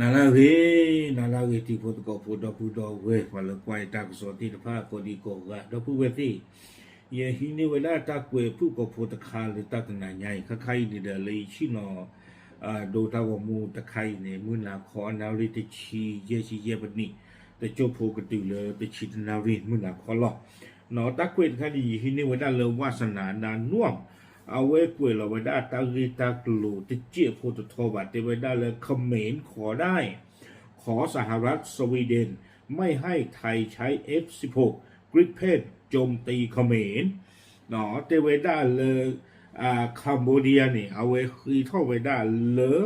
နၤလၢအဂ့ၤ, နၤလၢအဂ့ၤ တံၤဖိသကိးဖိ ဒီပုၢ်ဒီဝဲၢ် ပှၤလၢကွၢ်ယတၢ်ကစီၣ်သ့ၣ်တဖၣ် ကိးဒံကိးဂၤ ဒီပုၢ်ဝဲၢ်သ့ၣ်, ယဟံးန့ၢ်ဝဲဒၣ်တၢ်ကွဲးဖုၣ်ကိာ်ဖိတခါလၢတၢ်တနၤညါအံၤ ခါခါအံၤန့ၣ်ဒီး လၢယဆ့ၣ်နီၤ ဒိတၢ်ဂီၤမူတခါအံၤန့ၣ် မုၢ်နၤခီအနၣ်ရံၣ်တဆံယဲၢ်ဆံယဲၢ်ပနံး, တကၠိဖိကတုၤလၢတဆံတနၣ်ရံၣ်မုၢ်နၤခီလီၤ. တၢ်ကွဲးတခါန့ၣ် ယဟံးန့ၢ်ဝဲဒၣ်လၢ ဝါစနၤ နၤနွမ် အဝဲကွဲးလီၤဝဲဒၣ်တၢ်ဂ့ၢ်တၢ်ကျိၤတစဲးဖိတထီဘၣ်, တဲဝဲဒၣ်လၢ Khmer ขอได้ ขอสหรัฐ สวีเดน ไม่ให้ไทยใช้ F สิบหก Gripen โจมตีเขมร တဲဝဲဒၣ်လၢ Cambodia န့ၣ် အဝဲဃ့ထီၣ်ဝဲဒၣ်လၢ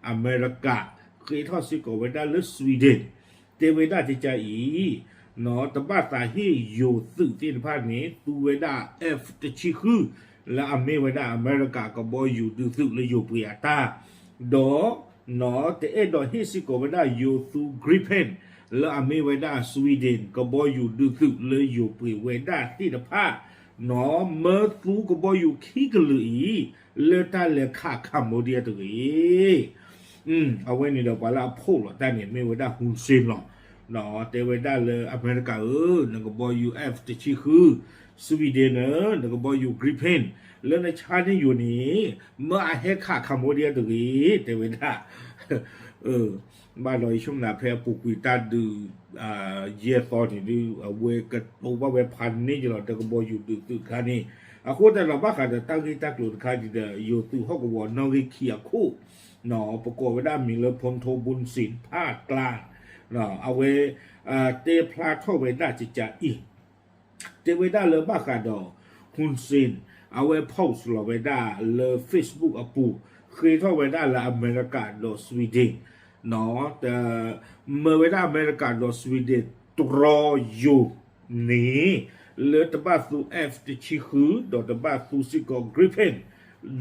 အမဲရကၤ, ဃ့ထီၣ်စ့ၢ်ကီးဝဲဒၣ်လၢ Sweden တဲဝဲဒၣ်ကကါအံၤ တဘၣ်သးဟ့ၣ်ယိၤသုးသ့ၣ်တဖၣ်န့ၣ် သူဝဲဒၣ် F တဆံဃု လၢအမ့ၢ်ဝဲဒၣ်အမဲရကၤကဘီယူၤဒုးသုးလၢယိၤပှ့ၤအတၢ်, ဒီး တအဲၣ်ဒိးဟ့ၣ်စ့ၢ်ကီးဝဲဒၣ်ယိၤသူ Gripen လၢအမ့ၢ်ဝဲဒၣ် Sweden ကဘီယူၤဒုးသုးလၢယိၤပှ့ၤဝဲဒၣ်သ့ၣ်တဖၣ်, မၢသူကဘီယူၤခံကလုာ်အံၤ လၢတၢ်လဲၤခး Cambodia တဂ့ၤ. အဝဲန့ၣ်ဒီးပှၤလၢအဖီၣ်လီၤတၢ်န့ၣ် မ့ၢ်ဝဲဒၣ် Hun Sen လီၤ. တဲဝဲဒၣ်လၢအမဲရကၤဧၢ, နကဘီယူၤ F တဆံဃု, Sweden ဧၢ, နကဘီယူၤ Gripen လၢနဆါန့ၢ်ယိၤန့ၣ် မၢအဟဲခး Cambodia တဂ့ၤ, တဲဝဲဒၣ် ဘၣ်ဒီးယဆိကမိၣ်ဖဲအပူၤကွံာ်တၢ်ဒုး ယဲၢ်သီန့ၣ်ဒုး အဝဲကတိၤဘၣ်ဝဲဖးန့ၢ်ယလီၤ ဒီးကဘီယူၤဒုးသုးတခါန့ၣ်, အဃိသတးဒီးဘၣ်ဃးဒီးတၢ်ဂ့ၢ်တၢ်ကျိၤတခါဒ်ဒီး ယိၤသုးဟီၣ်ကဝီၤနီၣ်ဂံၢ်ခံအခိၣ်, ပကိးဝဲဒၣ်မံၤလၢ ဖူထီၣ်ဘုၣ်စ့ၣ်ဖးကျါ, အဝဲ တဲဖျါထီၣ်ဝဲဒၣ်ကကါအံၤ တဲဝဲဒၣ်လၢဘၣ်ဃးဒီး Hun Sen အဝဲ post လီၤဝဲဒၣ်လၢ Facebook အပူၤ, ဃ့ထီၣ်ဝဲဒၣ်လၢအမဲရကၤဒီး Sweden မၢဝဲဒၣ်အမဲရကၤဒီး Sweden တြီယိၤန့ၣ် လၢတဘၣ်သူ F တဆံဃု ဒီးတဘၣ်သူစ့ၢ်ကီး Gripen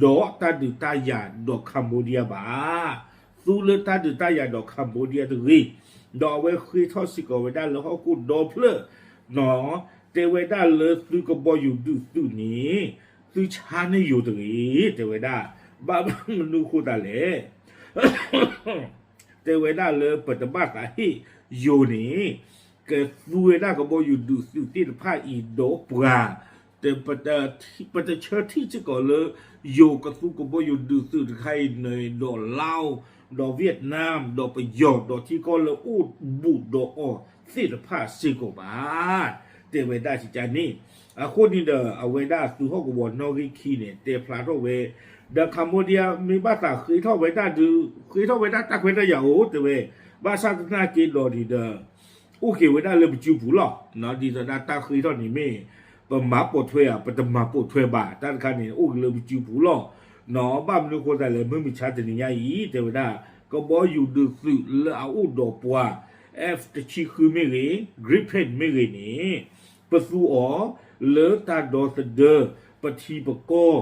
ဒီးတၢ်ဒုးတၢ်ယၤဒီး Cambodia ဘၣ်. သူလၢတၢ်ဒုးတၢ်ယၤဒီး Cambodia တဂ့ၤ, ဒီးအဝဲဃ့ထီၣ်စ့ၢ်ကီးဝဲဒၣ်လၢဟီၣ်ခိၣ်ဒီဖျၢၣ် တဲဝဲဒၣ်လၢသုကဘီယူၤဒုးသုးန့ၣ် သုဆါန့ၢ်ယိၤတဂ့ၤ, တဲဝဲဒၣ်, ဘၣ်မနုၤဃိသတးလဲၣ် တဲဝဲဒၣ်လၢပတဘၣ်သးဟ့ၣ်ယိၤန့ၣ် ကသူဝဲဒၣ်ကဘီယူၤဒုးသုးသ့ၣ်တဖၣ်အံၤဒီးပှၤ, ပတဆၢထံၣ်စ့ၢ်ကီးလၢ ယိၤကသူကဘီယူၤဒုးသုးတခါအံၤန့ၣ်ဒီး Laos ဒီး Vietnam ဒီးပယီၤဒီးထံကီၢ်လၢအိၣ်ဘူးဒီးအီၤသ့ၣ်တဖၣ်စ့ၢ်ကီးဘၣ်, တဲဝဲဒၣ်ကကါန့ၣ်, အဃိန့ၣ်ဒီး အဝဲဒၣ်သုးဟီၣ်ကဝီၤနီၣ်ဂံၢ်ခံန့ၣ် တဲဖျါထီၣ်ဝဲ, ဒီး Cambodia မ့ၢ်ဘၣ်သးဃ့ထီၣ်ဝဲဒၣ်ဒုး, ဃ့ထီၣ်ဝဲဒၣ်တၢ်ခွဲးတၢ်ယာ်အိၣ်တဲဝဲ, ဘၣ်ဆၣ်သနာ်က့ဒီးန့ၣ်ဒီး အိၣ်က့ၤဝဲဒၣ်လၢပစုပူၤလီၤ. ဒ်သိးဒၣ်တၢ်ဃ့ထီၣ်န့ၣ်မ့ၢ် ပမၤပိာ်ထွဲဧါ ပတမၤပိာ်ထွဲဘၣ် တၢ်တခါန့ၣ် အိၣ်က့ၤလၢပစုပူၤလီၤ. ဘၣ်မနုၤဃိသတးလဲၣ် မုၢ်မဆါတနံၤညါအံၤ တဲဝဲဒၣ် ကဘီယူၤဒုးသုးလၢအအိၣ်ဒီးပှၤ F တဆံဃုမ့ၢ်ဂ့ၤ Gripen မ့ၢ်ဂ့ၤန့ၣ် ပသူအီၤလၢတၢ်ဒီသဒၢ ပထံပကီၢ်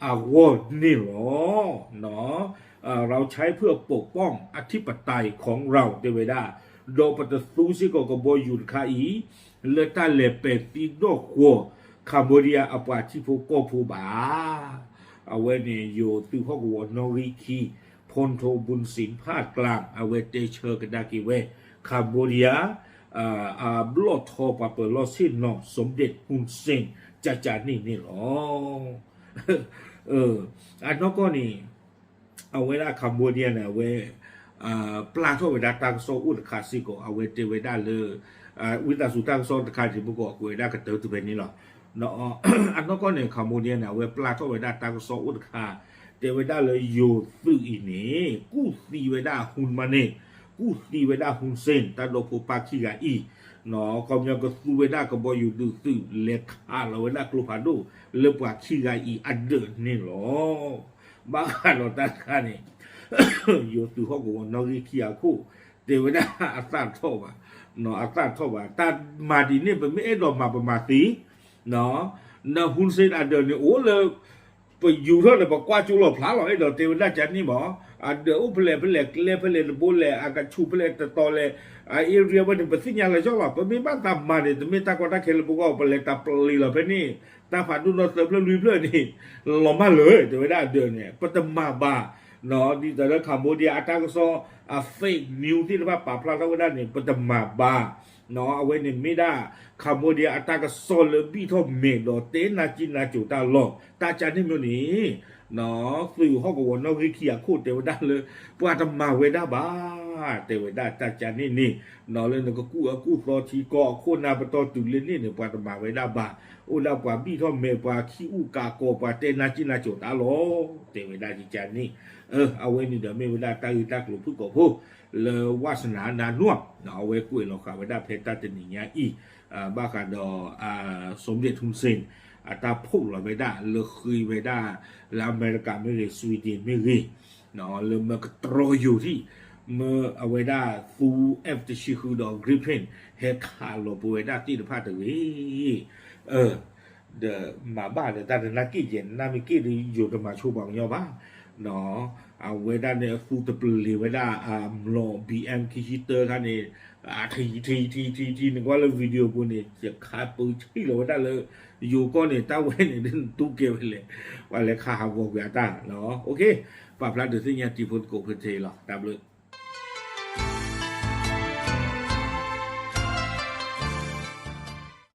အဂီၢ်န့ၣ်လီၤ. เราใช้เพื่อปกป้องอธิปไตยของเรา တဲဝဲဒၣ်, ဒီးပတသူစ့ၢ်ကီးကဘီယူၤတခါအံၤ လၢတၢ်လဲၤပဲာ်သံဒီၣ်ဃီၤ Cambodia အပှၤထံဖိကီၢ်ဖိဘၣ်. အဝဲန့ၣ် ယိၤသုးဟီၣ်ကဝီၤနီၣ်ဂံၢ်ခံ ဖူထီၣ်ဘုၣ်စ့ၣ်ဖးကျါ အဝဲတဲဆၢကဒါက့ၤဝဲ Cambodia အဘျီၣ်ထီပှၤပၢၤလီၢ်ဆ့ၣ်နီၤ စမ့ၣ် Hun Sen ကကါန့ၣ်န့ၣ်လီၤ. အနီၢ်ကီၢ်န့ၣ် အဝဲဒၣ် Cambodia န့ၣ် အဝဲ ပျၢ်ထီၣ်ဝဲဒၣ်တၢ်ကစီၣ်အိၣ်တခါစ့ၢ်ကီး အဝဲတဲဝဲဒၣ်လၢ ဝံသးစူၤတၢ်ကစီၣ်တခါန့ၣ် ပကကွဲးဝဲဒၣ်ကတၢၢ်တဖဲန့ၣ်လီၤ. အနီၢ်ကီၢ်န့ၣ် Cambodia န့ၣ် အဝဲပျၢ်ထီၣ်ဝဲဒၣ်တၢ်ကစီၣ်အိၣ်တခါ တဲဝဲဒၣ်လၢယိၤသုးအံၤန့ၣ် ကူၣ်သံဝဲဒၣ် Hun Manet ကူၣ်သံဝဲဒၣ် Hun Sen တၢ်ဒီဖိပၢ်ခံဂၤအံၤ ခီပညီကသူဝဲဒၣ်ကဘီယူၤဒုးသုး လဲၤခးလီၤဝဲဒၣ်ကျိဖးဒိၣ်လၢပှၤခံဂၤအံၤအဒၢးန့ၣ်လီၤ. ဘၣ်ဃးဒီးတၢ်တခါန့ၣ် ယိၤသုးဟီၣ်ကဝီၤနီၣ်ဂံၢ်ခံအခိၣ် တဲဝဲဒၣ်အသၣ်ထီၣ်ဘၣ်, အသၣ်ထီၣ်ဘၣ် တၢ်မၤဒ်န့ၣ် ပမ့ၢ်အဲၣ်ဒိးမၤပမၤသ့, န Hun Sen အဒၢးန့ၣ်အိၣ်လၢ ပယူၤထီၣ်န့ၣ် ပကွၢ်ကၠိလီၤဖျါလီၤ အဲၣ်ဒိးတဲဝဲဒၣ်ကန့ၣ်မး, အဒၢးအိၣ်ဖဲလဲၣ်ဖဲလဲၣ် ကျဲဖဲလဲၣ်တဘိလဲၣ် အကဆူးဖဲလဲၣ်တတီၤလဲၣ်, အ area ဝဲန့ၣ် ပသ့ၣ်ညါလၢာ်ကၠီလီၤ. ပမ့ၢ်ဘၣ်သးမၤန့ၣ် တမ့ၢ်တၢ်ကီတၢ်ခဲလၢပဂီၢ် ပလဲၤတၢ်ပျံၤလီၤဖဲန့ၣ် တၢ်ဖးဒိၣ်နီၢ်သၢဖျၢၣ်လွံၢ်ဖျၢၣ်န့ၣ် လီၤမၢ်လၢာ် တဲဝဲဒၣ်အဒၢးန့ၣ် ပတမၤဘၣ် ဒ်သိးလၢ Cambodia အတၢ်ကစီၣ် အ fake news သ့ၣ်တဖၣ်ပာ်ဖျါထီၣ်ဝဲဒၣ်န့ၣ် ပတမၤဘၣ်. အဝဲန့ၣ်မ့ၢ်ဒၣ် Cambodia အတၢ်ကစီၣ်လၢဘံၣ်ထီၣ်မဲာ်ဒီးတဲနၢ်ကံၢ်နၢ်ကိၤတၢ်လီၢ် တၢ်ကၢ်န့ၣ်မ့ၢ်န့ၣ် သုးဟီၣ်ကဝီၤနီၣ်ဂံၢ်ခံအခိၣ်တဲဝဲဒၣ်လၢ ပှၤတမၤဝဲဒၣ်ဘၣ် တဲဝဲဒၣ်တၢ်ကၢ်န့ၣ်န့ၣ် လၢနကကူၣ်အၢကူၣ်သီထံကီၢ်အခိၣ်နၢ်ပတီၢ်တုၤလၢန့ၣ်န့ၣ် ပှၤတမၤဝဲဒၣ်ဘၣ်. အိၣ်ဒၣ်ပှၤဘံၣ်ထီၣ်မဲာ် ပှၤခံအူကးကီၤ ပှၤတဲနၢ်ကံၢ်နၢ်ကိၤတၢ်လီၢ် တဲဝဲဒၣ်ကကၢ်န့ၣ် အဝဲန့ၣ်ဒီးမ့ၢ်ဝဲဒၣ်တၢ်ဂ့ၢ်တၢ်ကျိၤဖုၣ်ကိာ်ဖိ လၢဝးစနၤနါနွံ အဝဲကွဲးလီၤဃာ်ဝဲဒၣ်ဖဲတၢ်တနံၤညါအံၤ ဘၣ်ဃးဒီး Som Bith Hun Sen အတၢ်ဖီၣ်လီၤဝဲဒၣ်လၢဃ့ဝဲဒၣ် လၢအမဲရကၤမ့ၢ်ဂ့ၤ Sweden မ့ၢ်ဂ့ၤ လၢမၢကတြီယိၤထံၣ် မၢအဝဲဒၣ်သူ F တဆံဃုဒီး Gripen ဟဲခးလီၤပဝဲဒၣ်သ့ၣ်တဖၣ်တဂ့ၤ ဒီးမၤဘၣ်ဒီးတၢ်တနာ်က့ၣ်ယဲၢ် နမ့ၢ်က့ၣ်ဒီးယိၤတမၤဆိပှၤကညီဘၣ်. အဝဲဒၣ်န့ၣ်အသူတပလ့ၤဝဲဒၣ် အမျိာ် B M ခံဆံတၢခါန့ၣ် ထံထံထံထံထံ နကွၢ်လၢ video ပူၤန့ၣ် ယခးပၢဆံၣ်လီၤဝဲဒၣ်လၢ ယိၤကီၢ်န့ၣ် တၢ်ဝဲန့ၣ်ဒ်နတူၢ်ကဲဝဲလဲၣ် ပှၤလဲၤခးဟးဂီၤကွံာ်အတၢ်လီၤ. ပာ်ဖျါဒုးသ့ၣ်ညါတံၤဖိသကိးဖိတ့ၢ်လီၤ တၢ်ဘျုး